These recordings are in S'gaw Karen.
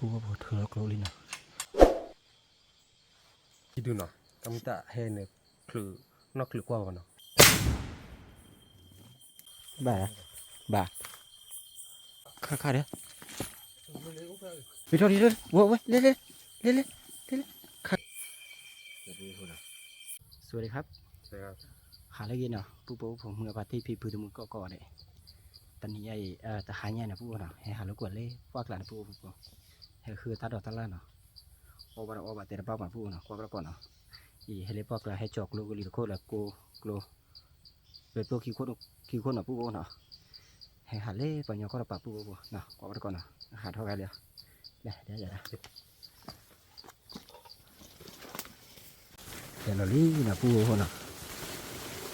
ပူဖိဖိထုးလီၤကျိလံနီၤ. ယဒုနီၤ, တၢ်မုၢ်တၢ်ဟဲန့ၣ် ချုး, နီၢ်ချုးကွၢ်ဘၣ်နီၤ. ဘၣ်, ဘၣ်, ခါခါဒီး, ဝဲထီၣ်ဒံး, ဝဲဝဲ, လဲၤလဲၤ, လဲၤလဲၤ, လဲၤလဲၤ, ခါ สวัสดีครับ, ဟါလၢအဂ့ၤနီၤ ပုၢ်ဖိဖိမုၢ်အပၢ်သ့ၣ်ဖံဖုတမုာ်ကီၢ်ကီၢ်န့ၣ်, တနံၤညါအံၤ တဟါညါန့ၣ် ပုၢ်ဖိနီၤ ဟဲဟးလိာ်ကွဲလၢပှၢ်ကျါန့ၣ် ပုၢ်ဖိဖိ, ဟဲဃုတၢ်ဒိးတၢ်လၣ်နီၤ, အီၣ်ဘၣ်ဒီးအီၣ်ဘၣ်တဲတဘၣ်မး ပုၢ်ဖိနီၤ ကွၢ်ဘၣ်တကိးနီၤ, အံၤဟဲလၢပှၢ်ကျါ ဟဲကၠီၤကျိကလံၤတခိၣ်လၢကျိ, ကျိ, ပကျိခံခိၣ်, ခံခိၣ်နီၤ ပုၢ်ဖိနီၤ, ဟဲဟးလၢပှၤကညီကီၢ်တပၤ ပုၢ်ဖိဖိနီၤ ကွၢ်ဘၣ်တကိးနီၤ ဟးထီၣ်ဂၤလံ, လဲၤ, လဲၤ, လဲၤ လဲၤလီၤလံနီၤ ပုၢ်ဖိဖိနီၤ,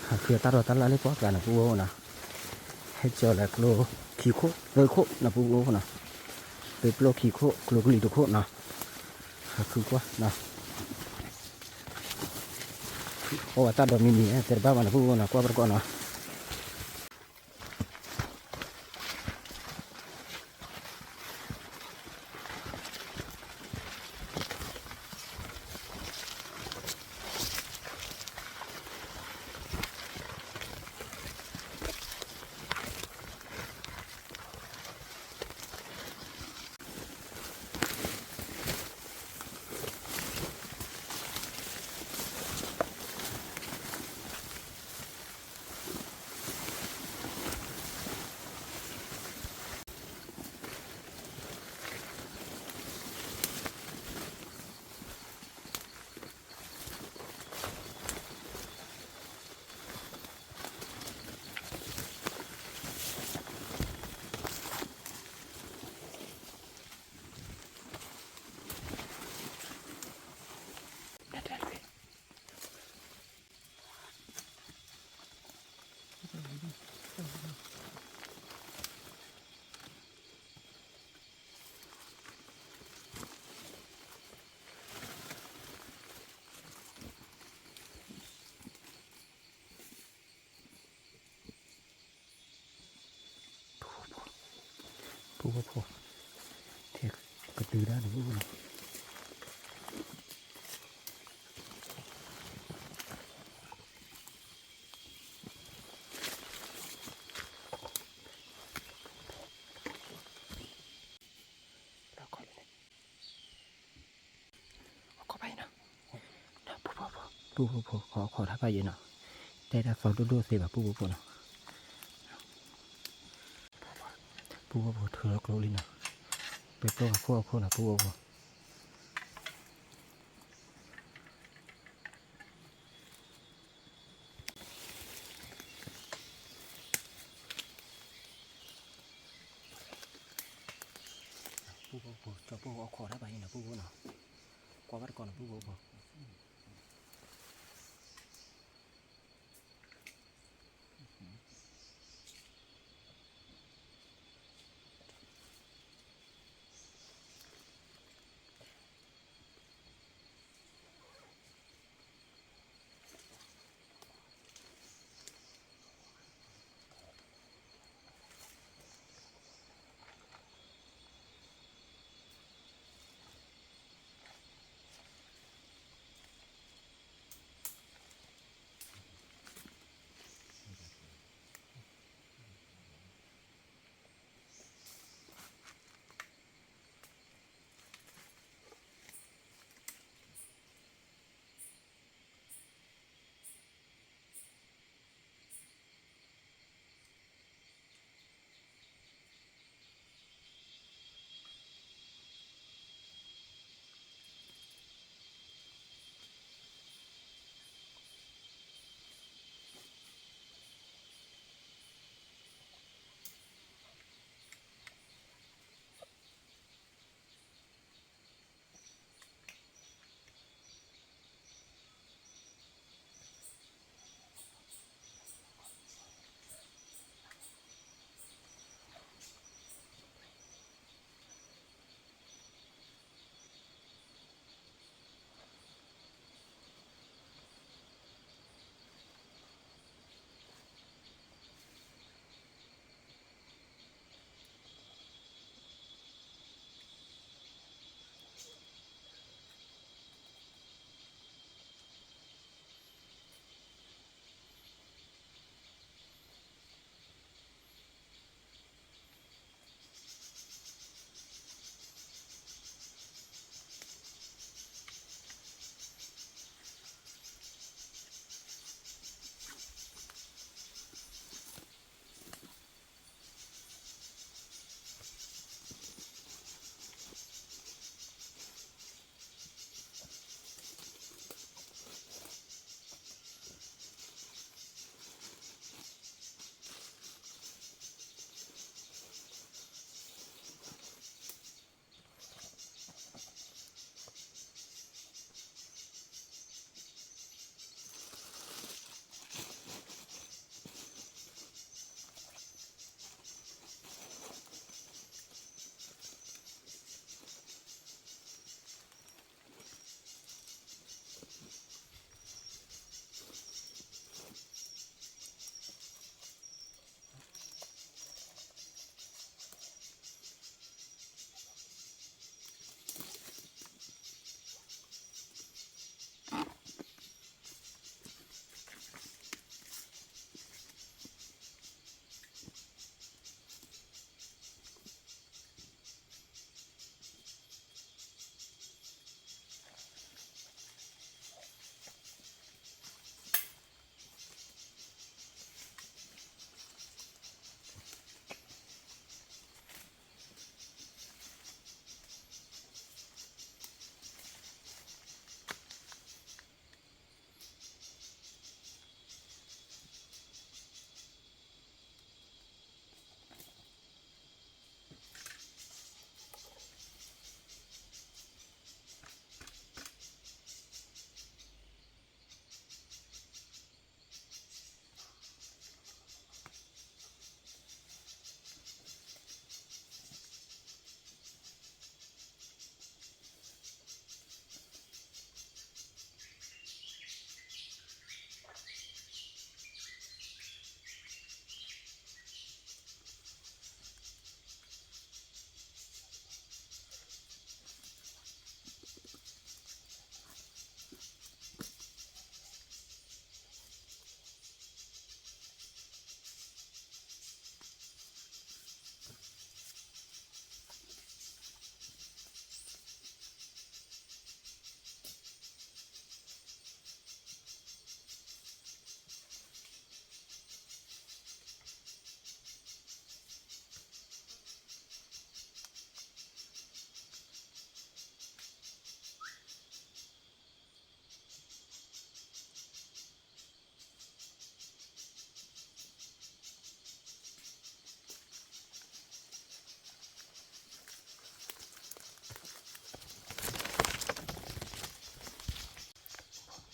ဟးဃုတၢ်ဒိးတၢ်လၣ်လၢပှၢ်ကျါနီၤ ပုၢ်ဖိဖိနီၤ, ဟဲကၠီၤလၢကျိခံခိၣ်သၢခိၣ်နီၤ ပုၢ်ဖိဖိနီၤ, ပကျိခံခိၣ် ကျိကလံၤတခိၣ်နီၤ, ဟးဃုကွၢ်နီၤ, အီၣ်ဘၣ်တၢ်ဒိးမံၤမံၤ တဲတဘၣ်ဘၣ်နီၤ ပုၢ်ဖိနီၤ ကွၢ်ဘၣ်တကိးနီၤ. ပုၢ်ဖိ, ထဲကတုၤဒၣ်န့ၣ် ပုၢ်ဖိနီၤ. ပုၢ်ဖိဖိ, ခိးခိးတၢ်ဖးယံာ်နီၤ, တဲတၢ်သီဒိၣ်ဒိၣ်သ့ဘၣ် ပုၢ်ဖိဖိနီၤ. ပုၢ်ဖိဖိထုးလီၤကျိလံနီၤ, ပကျိခိၣ်အခိၣ်နီၤ ပုၢ်ဖိဖိ. ပုၢ်ဖိဖိ, ကၠီၤပှၢ်အခိးတၢ်ဖးယံာ်နီၤ ပုၢ်ဖိနီၤ, ကွၢ်ဘၣ်တကိးနီၤ ပုၢ်ဖိဖိ. ပုၢ်ဖိဖိ,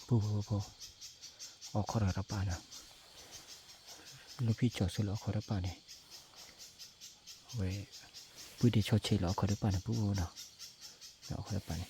ပုၢ်ဖိဖိ, အိၣ်ခိးတဂၤတပၣ်နီၤ, လူၤဖံးကၠီၤဆူလၢအိၣ်ခိးတပၣ်န့ၣ်, အဝဲ, ပုၢ်ဒ့ဆီဆဲးလၢအိၣ်ခိးတပၣ်န့ၣ် ပုၢ်ဖိနီၤ, လၢအိၣ်ခိးတပၣ်န့ၣ် ပ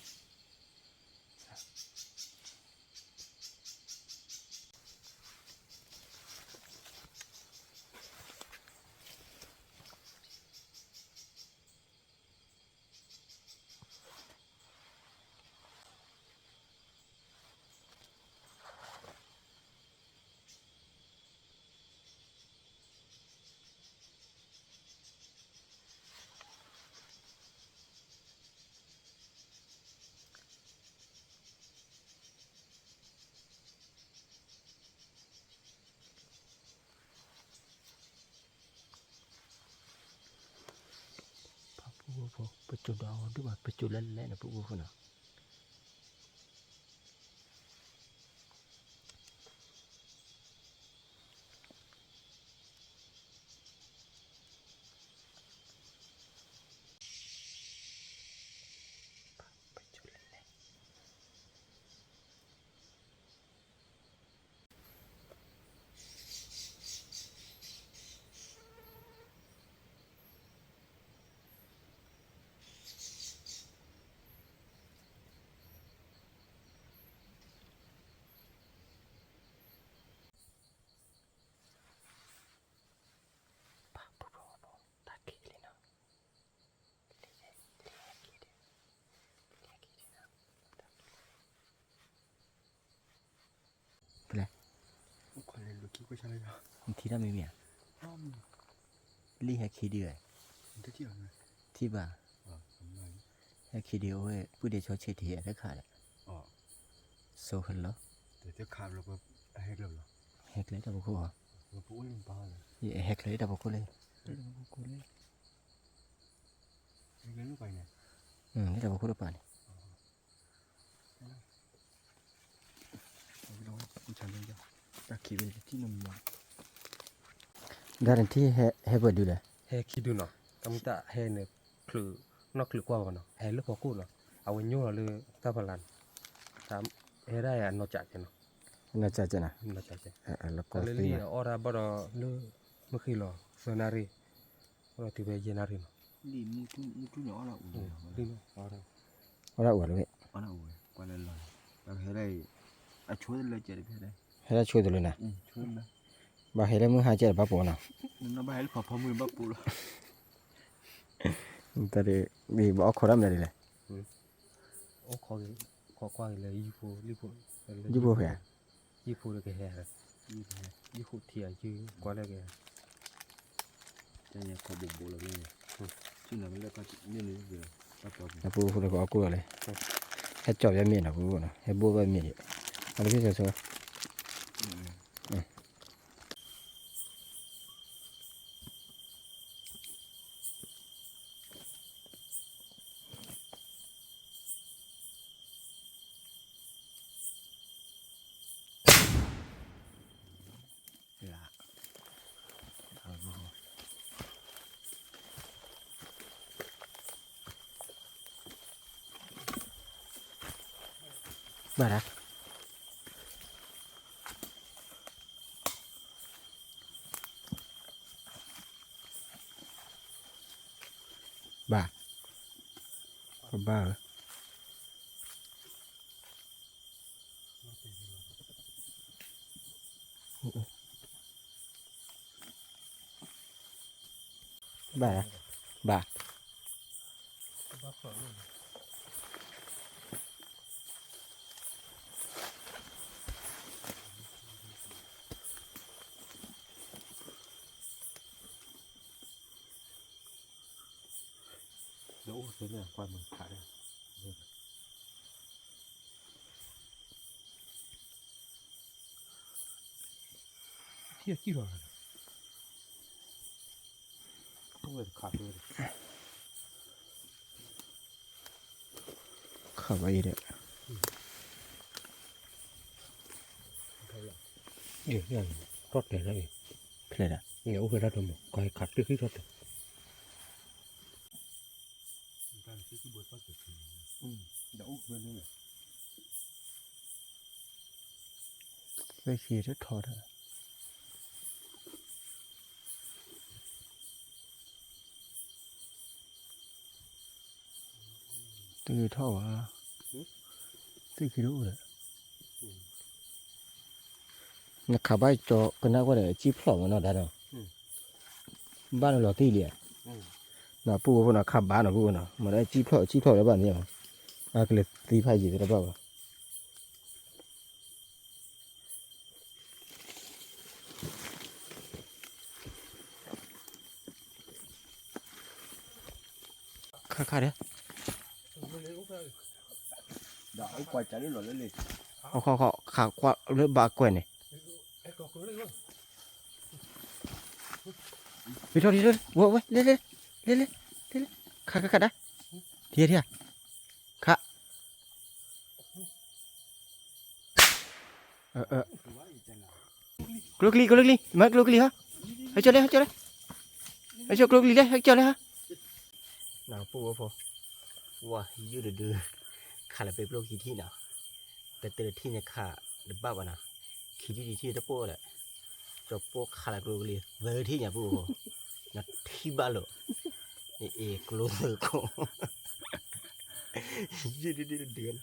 ှၤပုၢ်ဖိဖိ, ပစိၤဒီးအီၤဒိၣ်ဘၣ် ပစိၤလဲၣ်လဲၣ်န့ၣ် ပုၢ်ဖိဖိနီၤ. ပှၤပုၢ်ဖိဖိ, တၢ်ခံးလံနီၤ, လံဟဲခံးဒု, လံဟဲခံးဒုနီၤ, ဖဲလဲၣ်, နထံၣ်တၢ်မ့ၢ်မ့ၢ်ဧါ, လံဟဲခံးဒုဝဲ, ထံၣ်ဘၣ်, ဟဲခံးဒုအိၣ်ဝဲ ပုၢ်ဒ့ဆီဆဲးတဟဲတခါဒီး, စိဟဲလီၤ, ဟဲကျဲတၢ်ဖီခိၣ်, ဟဲကျဲတၢ်ဖီခိၣ်လၢ, လၢတၢ်ဖီခိၣ်တပၤန့ၣ် ဒၣ်နထံၣ်ဟဲပှဲၤဒုလဲၣ်, ဟဲခံဒုနီၤ, တၢ်မုၢ်တၢ်ဟဲန့ၣ်, နီၢ်ချုးကွၢ်ဘၣ်နီၤ, ဟဲလၢဖီခိၣ်နီၤ, အဝဲညိလီၤလၢတၢ်ဖီလာ်န့ၣ်, ဟဲဒၣ်အနီၢ်ကၠးကဲနီၤ, နီၢ်ကၠးကဲနီၤ, လၢလံအီၣ်တၢ်ဘၣ်ဒီးလၢ, မုၢ်ဃ့ၢ်လီၤ သၢနၣ်ရံၣ်, အီၣ်ဒီးတုၤဖဲယဲၢ်နၣ်ရံၣ်နီၤ, အီၣ်ဒၣ်အူလီၤ, ဟဲဒၣ်ဆိတလၢန့ၣ်, ဟဲဒၣ်ဆိတလၢန့ၣ်, ဘၣ်ဟဲလၢမုၢ်ဟါကဲဒီးဘၣ်ပိာ်နီၤ, တၢ်ဒ်, ဘၣ်အိၣ်ခိးတၢ်မနုၤဒ်လဲၣ်, အိၣ်ခိးကွၢ်က့ၤလၢ, ယုၢ်ဖိဖဲ, ယုၢ်ဖိဒီးကဟဲ, ယုၢ်ဖိထံအယုၢ်ကွၢ်လၢကဟဲ အပူၤဖိဒီးကအီၣ်ကိၢ်လီၤလံ, ဟဲကၠီၤဝဲမ့ၢ်နီၤ, ပူၤဖိနီၤ ဟဲဘိၣ်ဘၣ်မ့ၢ်ဒံး, အလၢဖံၣ်ဆိဆိ, ဘၣ်ဒၣ်, ဘၣ်, ဘၣ်ဧၢ ဘၣ်, ဘၣ်, ဒီးအိၣ်သ့လၢကွၢ်မုာ်ခးဒၣ် ထံၣ်အစံၣ်လီၤ, ခးဘၣ်အံၤဒီး, ထီၣ်တဲာ်လၢအံၤ, ဖျဲၣ်ဒၣ်, အိၣ်ဖဲဒၣ်တမီၤ ကီၢ်ခးတ့ၢ်ဃံထီၣ်တဲာ် ဒီးအိၣ်ဖဲန့ၣ်လီၤ, ဒီးအိၣ်ဖဲန့ၣ်လီၤ, သ့ၣ်ခံတထီဒီး တဂ့ၤထီၣ်ဘၣ်, သ့ၣ်ခံတအိၣ်ဒီး နခးဘၣ်ကၠီကနၣ်ကွၢ်ဒီး ကံၣ်ဖျီၣ်မးနီၤဒၣ်နီၤ, ဘၣ်နလီၤတံၢ်လံဧါ, နပူၣ်ဝဲဖိနီၤ ခးဘၣ်နီၤပူၣ်ဝဲနီၤ မ့ၢ်ဒီးကံၣ်ဖျီၣ် ကံၣ်ဖျီၣ်လၢဘၣ်မ့ၢ်ဧါ, အကလဲၤသံဖးယံၤသ့တဘၣ်ဘၣ် ခါခါဒီး အခီခီ ခးကွၢ်လၢဘၣ်ကွဲးန့ၣ်, ဝံၤထီၣ်ထံထီၣ် ဝဲဝဲ လဲၤလဲၤ လဲၤလဲၤ လဲၤလဲၤ ခးခးခးဒၣ်, ထံထံ ခး ကျိကလံၤ ကျိကလံၤ မၤကျိကလံၤဟီ, ဟဲကၠီလဲၣ် ဟဲကၠီလဲၣ်, ဟဲကၠီကျိကလံၤလဲၣ် ဟဲကၠီလဲၣ်ဟီ, နပူၣ်ဝဲဖိ, ဝါ ယုၢ်တဒု, ခးလၢပျိၢ်ခံထံၣ်နီၤ, တတၢတထံၣ်န့ၣ်ခးတဘၣ်ဘၣ်နီၤ, ခံထံၣ်တထံၣ်တပိၢ်ဒီး, ကၠီပိၢ်ခးလၢကျိကလံၤ သၢထံၣ်ညါပူၣ်ဝဲဖိ, နထံၣ်ဘၣ်လိာ်, အ့ၣ် ကျိသၢခိၣ် ယုၢ်ဒုဒုဒုနီၤ,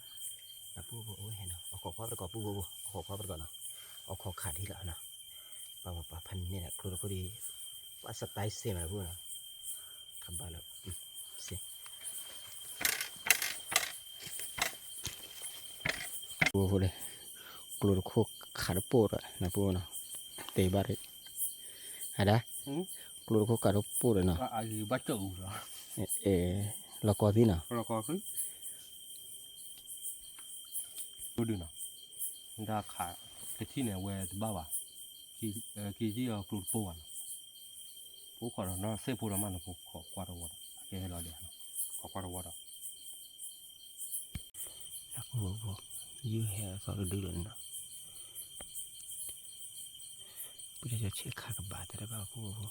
နပူၣ်ဖိအိၣ်ဟဲနီၤ အခီၣ်ခွါပတကိးပူၣ်ဖိဖိ အခီၣ်ခွါပတကိးနီၤ, အခီၣ်ခးဒ်လီၤနီၤ, ပှၤပှၤပှၤဖးန့ၣ်ဒီး ကျိတခိၣ်ဒံး, ပှၤစပၢ်စ့မးနပူၣ်နီၤ, ခးဘၣ်လၢ, စ့ ပူဖိလဲၣ်, ကျိတခိၣ်ခးတပိၢ်ဒီး နပူၣ်နီၤ, တဲဘၣ်ရ့ၣ်, အဒၣ်, ကျိတခိၣ်ခးတပိၢ်ဒီးနီၤ, လီၤကီသံနီၤ, ဒုနီၤ, ဒၣ်ခး, တထံၣ်န့ၣ် အဝဲတဘၣ်ဘၣ်, ခံထံၣ်အီၤကျိတပိၢ်ဘၣ်နီၤ, ဖိခီၣ်ဒီးနီၤ စ့ဖိဒီးမးနီၤ ဖိခီၣ်ကွၢ်တဝီဒီး အကဲဟဲလီၤဒံးနီၤ, ခီၣ်ကွၢ်တဝီဒီး ပူဖိ, ယုၢ်ဟဲအသီတဒုလီၤနီၤ, ပတဆဲးခးကဘၣ်တဲတဘၣ်ပူဖိ,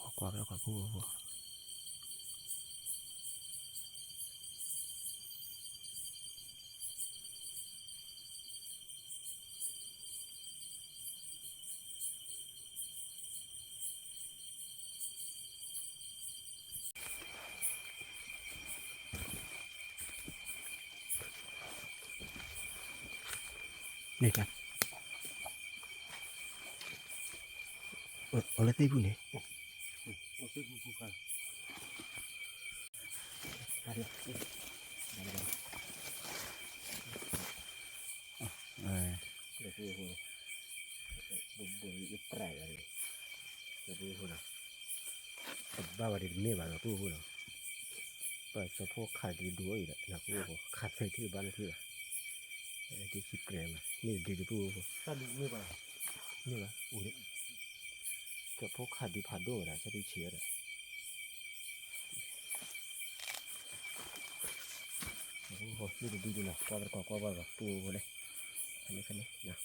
အကွၢ်ပတကွၢ်ပူဖိ န့ၣ်, အိၣ်လၢသ့ၣ်ပူၤန့ၣ်, ပူဖိ, ပူဖိ, ပူဖိ, တဘၣ်ဝဲဒ်တမ့ၢ်ဘၣ်နီၤ ပူဖိနီၤ, ပှၤကၠီဖိခးဒုဒုအံၤဒီး နပူဖိ ခးသၢထံၣ်တဘၣ်လၢထံၣ်ဘၣ်, ဒ်ခံပြဲးမး မ့ၢ်တဒုတပူဖိ, မ့ၢ်ဘၣ်, ကၠီဖိခးဒုဖးဒိၣ်ဝဲဒၣ် သၢထံၣ်ဆံးဝဲဒၣ် မ့ၢ်တဒုဒုနီၤ ကွၢ်ပတကိးကွၢ်ပတကိး ပူဖိလဲၣ်, ဖဲန့ၣ်ဖဲန့ၣ် လၢ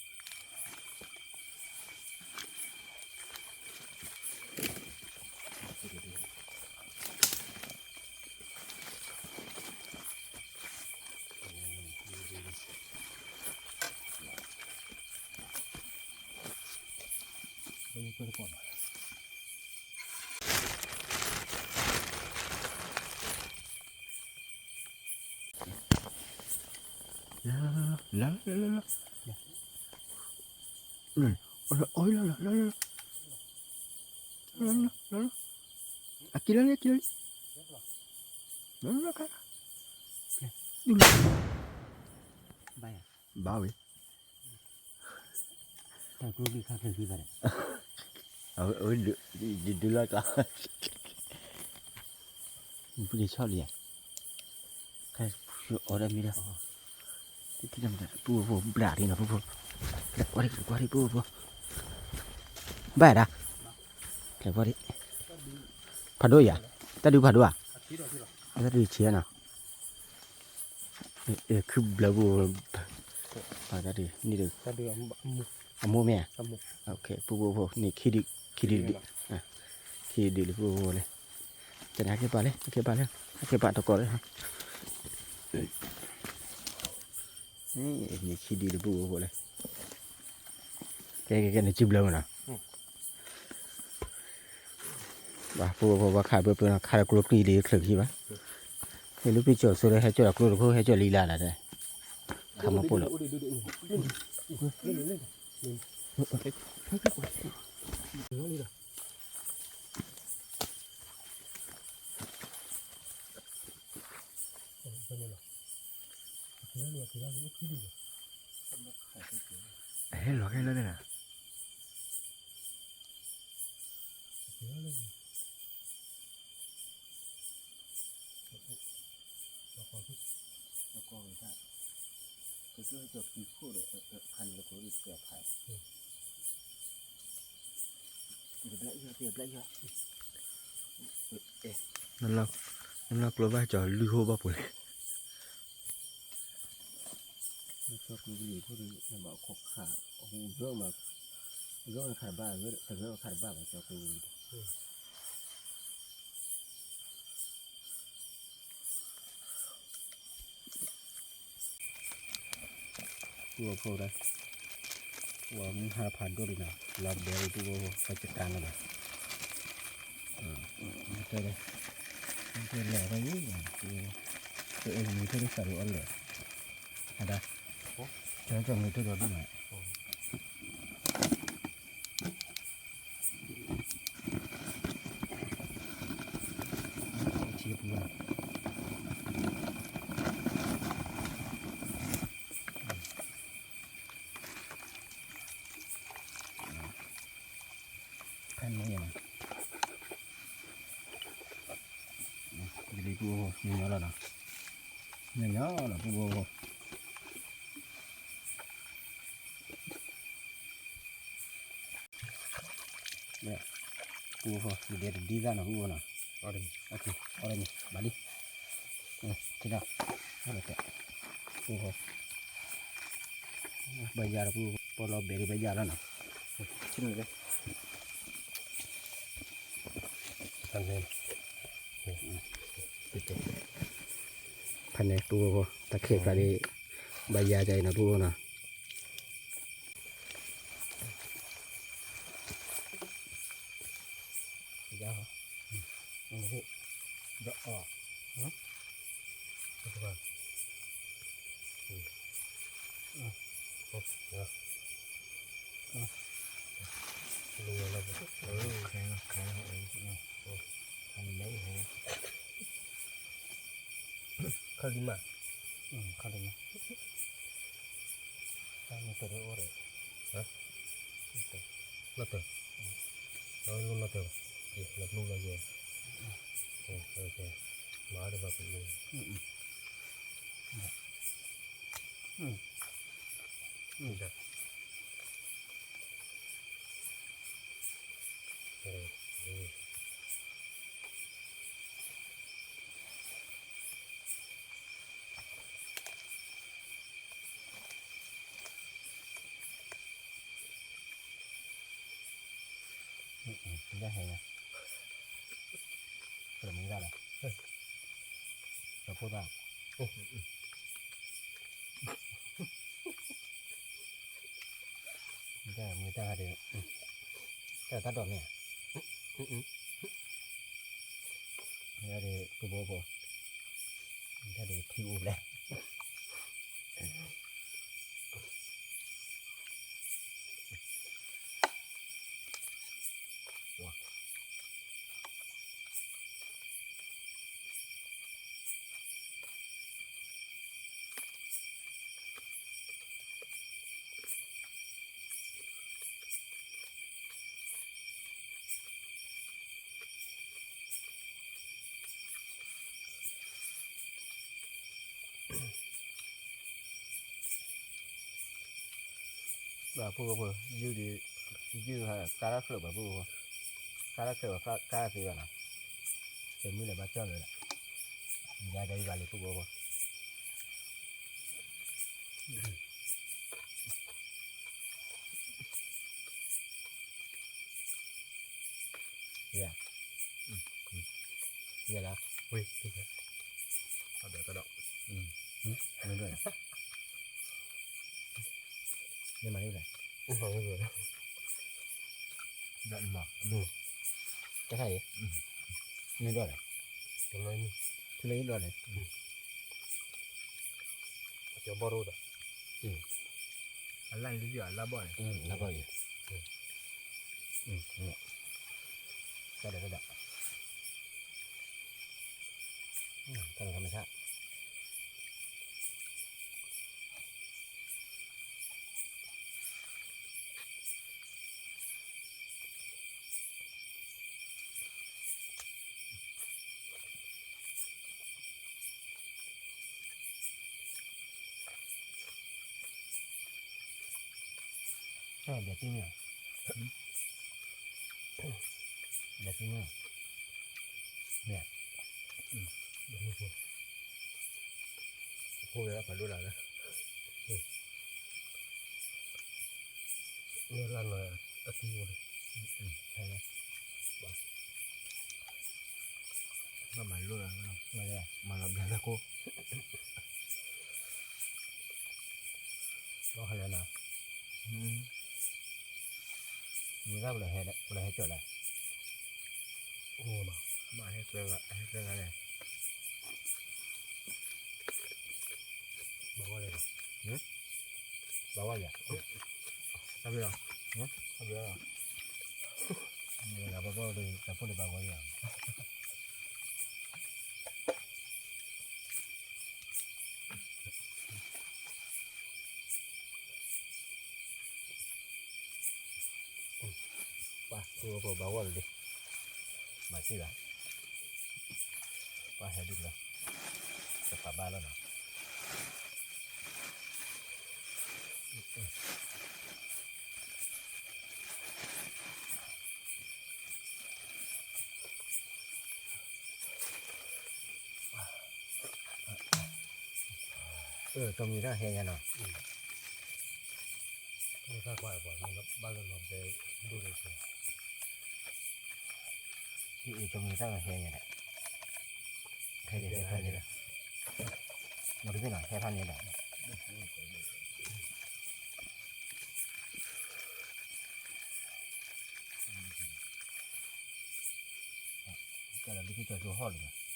လၢ လၢ လၢ လၢ လၢ လၢ လၢ လၢ လၢ လၢ လၢ လၢ လၢ အက့ၤလၢလံ အက့ၤလၢလံ လၢ လၢ လၢ ခါ ဒူၣ်လီၤ ဘၣ်ဝဲ တၢ်ကျိချံခါချၢခံဘၣ်ဒီး အဝဲ အဝဲဒုး ဒုးလီၤကျါ ပူၤန့ၣ်ဆီလံဧါ ခဲအီၤဒၣ်မ့ၢ်ဒၣ် တထံၣ်တၢ်မတၤ ပူဖိဘျးဒ်နီၤ ပူဖိ လဲၤကွၢ်ဒံး လဲၤကွၢ်ဒံး ပူဖိ ဘၣ်ဒၣ် လဲၤကွၢ်ဒံး ဖးဒိၣ်ယၤ တၢ်ဒုးဖးဒိၣ်ဧါ တၢ်ဒုးဆံးနီၤ ခုဘျၢပူ တၢ်ဒုး န့ၣ်ဒုး အမိၢ်မ့ၢ်ဧါ ပူဖိဖိ န့ၣ် ခံဒုး ခံဒုးဒုး ခံဒုးလံ ပူဖိဖိလဲၣ် ကဲန့ၣ် ဟဲက့ၤပာ်လဲၣ် ဟဲက့ၤပာ်လဲၣ် ဟဲက့ၤပာ်တကိးလဲၣ် န့ၣ် ခံဒုးလံ ပူဖိဖိလဲၣ် ကဲကဲကဲ နစုဘျၢမးနီၤ, ပှၤဖိဖိပှၤခးပၢပၢနီၤ ခးဒီးကျိချံလံ ချၢးခံဘၣ်, ဟဲလၢပံကၠီၣ်စိလၢ ဟဲကၠီၣ်ဒီးကျိတခိၣ် ဟဲကၠီၣ်လံလၢ်လၢ်ဒီး ခးမီၢ်ပိၢ်လီၤ. ဟဲလီၤခဲလၢာ်န့ၣ်နီၤ. နလီၢ်ကျိဘၣ်ကၠီၤလုၢ်ဟိဘၣ်ပှဲၤလဲၣ်. ကၠီၤကွံာ်ကလံၤဖိဒီး နဘၣ်ခိးခး ဂီၢ်မး, ဂီၢ်မးခးတဘၣ်, တဂီၢ်ခးတဘၣ်ဘၣ် ကၠီၤကွံာ်ကလံၤဒီး ပူဖိဒီး ဝဲမုၢ်ဟါဖးဒိၣ်ဒံးနီၤ လီၤဘဲပူဖိ ပကတၢ်လီၤနီၤ, တဲဒီး တဲလီၤဘၣ်ယံၤ, တအဲၣ်မုၢ်ထီၣ်တစးဒီးအီၣ်လၢာ်, အဒၣ်, ကၠီၤကၠီၤမုၢ်ထီၣ်ဒီးဒိၣ်မး ထံပူၤလီၤ. ဖဲန့ၣ်နီၤ ယလံပူဖိ ညီညီလီၤနီၤ, ညီညီလီၤပူဖိ ပူဖိ ယဒဲတဒ်သၣ်နီၤ ပူဖိနီၤ, အီၣ်တမံၤ ဘၣ်လံ, ထံၣ်နီၤ, ပူဖိ ဘၣ်ယၤဒီးပူဖိ ပီၣ်လီၤဘဲဒ်ဘၣ်ယၤလီၤနီၤ, ထံၣ်န့ၣ် ဖဲန့ၣ်ပူဖိ တၢ်ခဲကျါဒ် ဘၣ်ယၤကၢ်အံၤနီၤ ပူဖိနီၤ. ယၤဟီ, ဒီးအီၣ်, ခါလံမး, ခါလံမး, တၢ်မ့ၢ်တၢ်တအိၣ်ဒီး, နီၢ်တၢ်, နီၢ်တၢ်, နီၢ်တၢ်, နဘျုးလီၤယဲ, မၤအီၣ်ဒီးဘၣ်ပူၤ, ယဟဲ, ကမၤဒၣ်လီၤ, ကဖိသၣ်, မ့ၢ်တၢ်ဂၤဒဲး, တၢ်တၢ်ဒိးမ့ၢ်ဧါ, မ့ၢ်ဒၣ်ဒ်ပူဖိဖိ, မ့ၢ်ဒၣ်ဒ်ထံအိၣ်ဘျဲၣ် ဘၣ်ဖိဖိ ယုၢ်ဒံး, ယုၢ်ကါထီၣ်ချၢးဘၣ်ဖိဖိ, ကါထီၣ်ချၢးဘၣ် ကါသ့ဘၣ်နီၤ, တမုၢ်လၢၤဘၣ်ကၠီၣ်လၢၤ, ယၤကၢ်ယဘၣ်လံဖိဖိဖိ ယၤ, ယၤလၢ, ဝ့ၢ်, တၢ်ဒိး, တၢ်ဒိး, မ့ၢ်ဒိး, မ့ၢ်မၤန့ၢ်လဲၣ်, မၤန့ၢ်လဲၣ် တခါအံၤ, န့ၣ်ဒီးလဲၣ်, ထူလၢယဒီးန့ၣ်, ကၠီဘီရိဒီး, အလၢ်လံလံအလၢ်ဘီၣ်န့ၣ်, လၢ်ဘီၣ်အံၤ, တၢ်ဒီးတၢ်ဒီး, တၢ်ဒီးတၢ်မဆါ ဘျဲၣ်သံမ့ၢ်, ဘျဲၣ်သံမ့ၢ်, မ့ၢ်, ဖိဝဲဒၣ်ဖးဒိၣ်လၢ်လၢ, မ့ၢ်လၢ်နီၤအသံအိၣ်လံ, ဘၣ်မၤလိလၢ်, မၤလီၤဘျါလၢကိၣ် ဘၣ်ဟဲလၢနၤ, မ့ၢ်ဒၣ်ပလၢဟဲကၠီၣ်လဲၣ်, အိၣ်နီၤ, ဘၣ်ဟဲကၠီၣ်လဲၣ်, ဘၣ်ဝဲလဲၣ်, ဘၣ်ဝဲလဲၣ်, တၢ်ဘျုးလီၤ, တၢ်ဘျုးလီၤ, မ့ၢ်လၢပှၤဘၣ်ဒီးတၢ်ဖိဒံးဘၣ်ဝဲယၤ ပှၤသူအီၤဘၣ်ဂီၢ်လံ, မၤသံဘၣ်, ပှၤဟဲဒုးလီၤ, တပာ်ဘၣ်လီၤနီၤ. ကၠီမံၤတၢ်ဟဲညါနီၤ, ကၠီမံၤတၢ်ဟဲညါဒီး, ဟဲဒံးဟဲဖးန့ၣ်ဒီး, မ့ၢ်တမ့ၢ်နီၤ ဟဲဖးန့ၣ်ဒီး ကဲလီၤဒ်ကကၠီၤကၠိဟီၣ်လံနီၤ.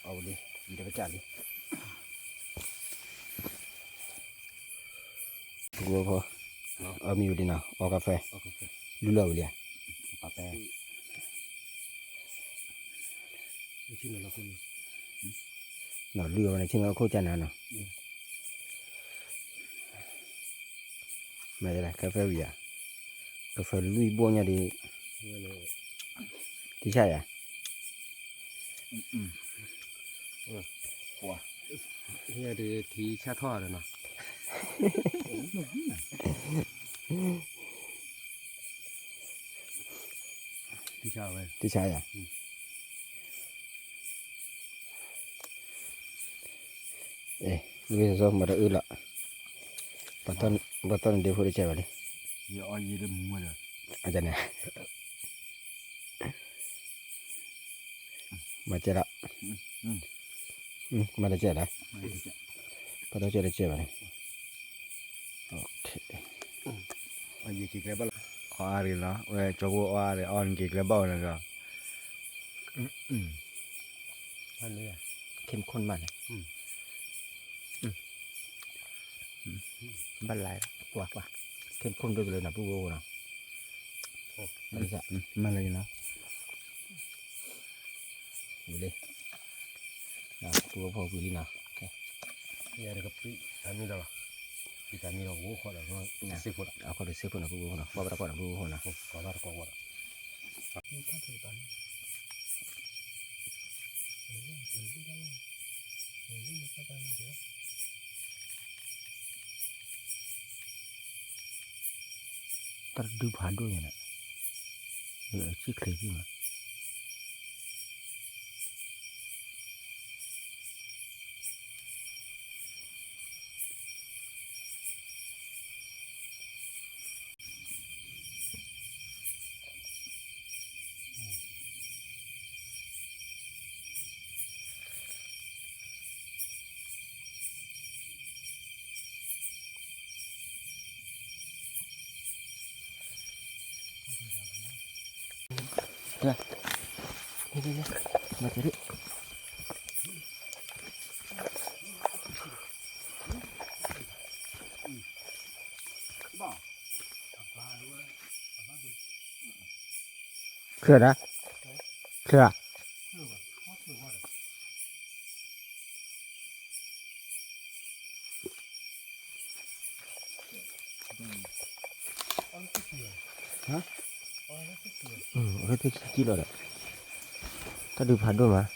အဝဲလံ, ယံၤတပစၢ်လံ. ပကဝီၤဖီ, အီၣ်မ့ၤဝံၤလံနီၤ, အီကါဖဲ, လူလီၤဝံၤလံဧါ. နီၤလူလီၤဝဲန့ၣ် ဆ့ၣ်နီၤခိၣ်ကၢ်နၤနီၤ. မ့ၢ်ဒ်လဲၣ် ကါဖဲဝံၤဧါ, ကါဖဲလွံၢ်ဘိညါဒီး, ထံဆၣ်ယၤ, ထံဆၣ်ထီၣ်ဒီးနီၤ. ထံဆၣ်ယၤ. အဲ, ဝံၤစီၤစီၤမၤတအုလီၤ, ပှၤတီၢ်န့ၣ်ဒ့ဖိတကဲဘၣ်လံ, အန့ၣ်, မၤကဲလီၤ, မၤတကဲလီၤ, ပှၤတီၢ်ကဲတကဲဘၣ်န့ၣ်. အီၣ်အါရံၤလီၤ, ဝဲကၠီဖိအီၣ်အါရံၤ အီၣ်နက့ၤကျဲဘၣ်ဝဲလီၤဒီး, เข้มข้นมากเลย, ဘၣ်လၢ, ကွၢ်ကွၢ်, เข้มข้นဒိၣ်ကလုာ်နီၤ ပုၢ်ဝဲၢ်အိၣ်နီၤ. မၤလၢလီၤ, ဝံၤလံ, ပုၢ်ဝဲၢ်ဖိဝံၤလံနီၤ. ယတကပံးတၢ်မံဒီးလီၤ, ပံးတၢ်မံဒီးဝဲဃီဒီး, စ့ၢ်ဖိဒီး, အဃီဒီးစ့ၢ်ဖိနီၤ ပုၢ်ဝဲၢ်ဖိနီၤ, ကွၢ်ဘၣ်တကွၢ်နီၤ ပုၢ်ဝဲၢ်ဖိနီၤ, ကွၢ်ဘၣ်တကွၢ်ဝဲဒီး တၢ်တဒုဖးဒိၣ်ညါန့ၣ်, ဆံၣ်ချ့သံမး. တၢ်, လ့လ့လ့, မၤစၢၤဒံး, ချၢဒၣ်, ချၢ, အဝဲသ့ၣ်ခံကံလီၤဒီး, တၢ်ဒုးဖးဒိၣ်မး,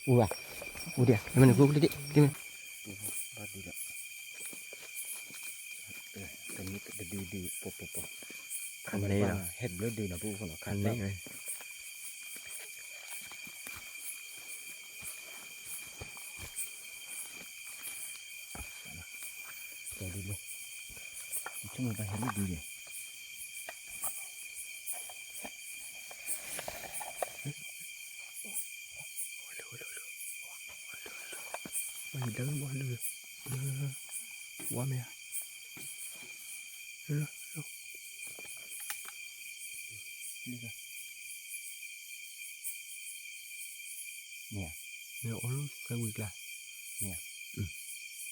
အူဘၣ်, အူဒံး, မ့ၢ်နကူကလံၤဒံး, တမ့ၢ်, တဒုဒု, ပပပ, ခါန့ၣ်လီၤ, ဟဲဘျၢဒုးနီၤ ပူဖိနီၤ, ခါန့ၣ်လီၤ. ကဲဒ်လၢ, ဆိကမိၣ်ဘၣ်ဟဲလၢဒ်လဲၣ်, ဝါမ့ၢ်ဧါ, မ့ၢ်ဧါ, မ့ၢ်အိၣ်လၢကဲဝံၤကျါ, မ့ၢ်ဧ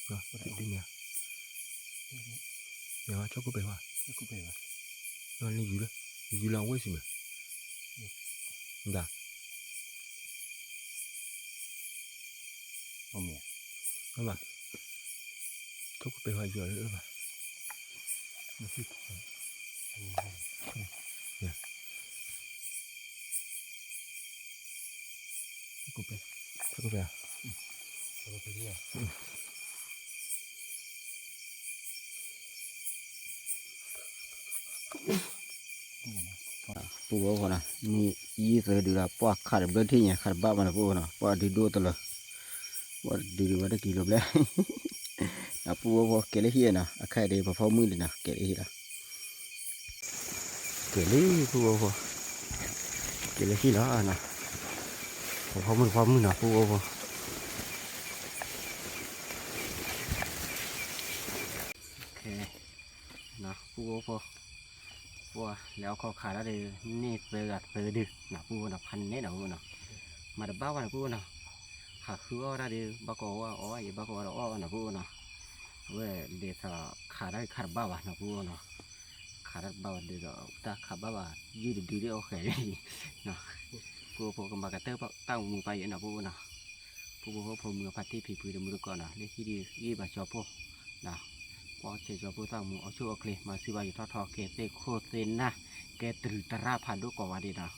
ါ, မ့ၢ်ဧါ, မ့ၢ်ဝဲ ကၠီကိၣ်ပဲာ်ဝါ, လၢယူၤလၢ, ယူၤလၢအဝဲၢ်စံးမ့ၢ်, ဒၣ် အမ့ၢ်, အဘၣ်, ကၠီကိၣ်ပဲာ်ဝါယီၤလၢဘၣ်, ကၠီကိၣ်ပဲာ်, ကၠီကိၣ်ပဲာ်ဧါ. ပူဖိနီၤ, မ့ၢ်ယံၤသၢဒုးဒီး ပှၤခးတဘျၢထံၣ်ညါ ခးတဘၣ်ဘၣ်နီၤ ပူဖိနီၤ, ပှၤဒုးဒိၣ်တလၢာ်, ပှၤဒုးဒုးဝဲတကံၤလိာ်ဘျဲၣ်, ဒီးပူဖိကဲလၢဟံၣ်နီၤ, အခါဒီးပဖီမုၢ်လံနီၤ ကဲလၢဟံၣ်လီၤ. ကဲလံ ပူဖိဖိ, ကဲလၢဟံၣ်လီၤနီၤ, ပဖီမုၢ်တဖီမုၢ်နီၤ ပူဖိဖိ. ပူဖိဖိ, ပှၤလဲၤအီၣ်ခီခးတၢ်ဒီး န့ၢ်သၢဂၤသၢဒုနီၤ ပူဖိနီၤ, ဖးနဲၣ်နီၤ ပူဖိနီၤ, မၤတဘၣ်ဝဲနီၤ ပူဖိနီၤ, ဟးဃုအီၣ်တၢ်ဒီး ဘၣ်ကိးဝဲအီၣ်အီၣ် ယဘၣ်ကိးဝဲဒီးအီၣ်နီၤ ပူဖိနီၤ, အဝဲလဲၤထီၣ်ခးတၢ်ခးတဘၣ်ဘၣ်နီၤ ပူဖိနီၤ, ခးတၢ်တဘၣ်ဘၣ်ဒီး တၢ်ခးဘၣ်ဘၣ် ယုၢ်တဒုဒ်အီၣ်ဃဲၤလံ ပူဖိကမၤကတၢၢ်တၢ်မူပာ်ယဲနီၤ ပူဖိနီၤ, ပူဖိဖိမုၢ်အဖါတံၢ်ဖံဖုတမူတကိးနီၤ လၢဟံၣ်ဒုးဂံၢ်ဘၣ်ကၠီဖိ, ကွၢ်ဆၢကၠီဖိတၢ်မူအီၣ်ဆူၣ်အီၣ်ချ့ မၤစၢၤဘၣ်ယိၤထီၣ်ထီ ကဲသ့ၣ်ခိၣ်သ့ၣ်နၢ် ကဲတရူးတရၣ်ဖးဒိၣ်ကိးဂၤဒဲးနီၤ.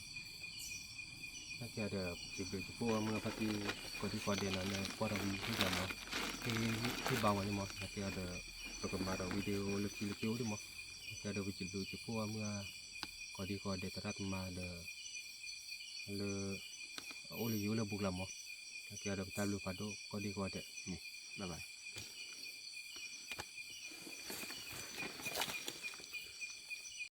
နာ်က့ဒီး ပစံးဘျုးစံးဖှိၣ်အမုၢ်အဖါတံၢ် ကိးဒံကိးဒဲးနီၤ လၢကွၢ်ဒီးဝံၤဟံၣ်လီၤမး, ဟ့ၣ်ဘါဝဲန့ၣ်မး, နာ်က့ဒီး ပကမၤဒီး video လၢခံလၢခံအိၣ်ဒံးမး, နာ်က့ဒီး ပစံးဘျုးစံးဖှိၣ်အမုၢ် ကိးဒံကိးဒဲးသရၣ်သမါဒီး လၢ အအိၣ်လၢယအိၣ်လၢဘူးကလးမး, နာ်က့ဒီး ပတၢ်ဘျုးဖးဒိၣ်ကိးဒံကိးဒဲးန့ၣ် bye bye.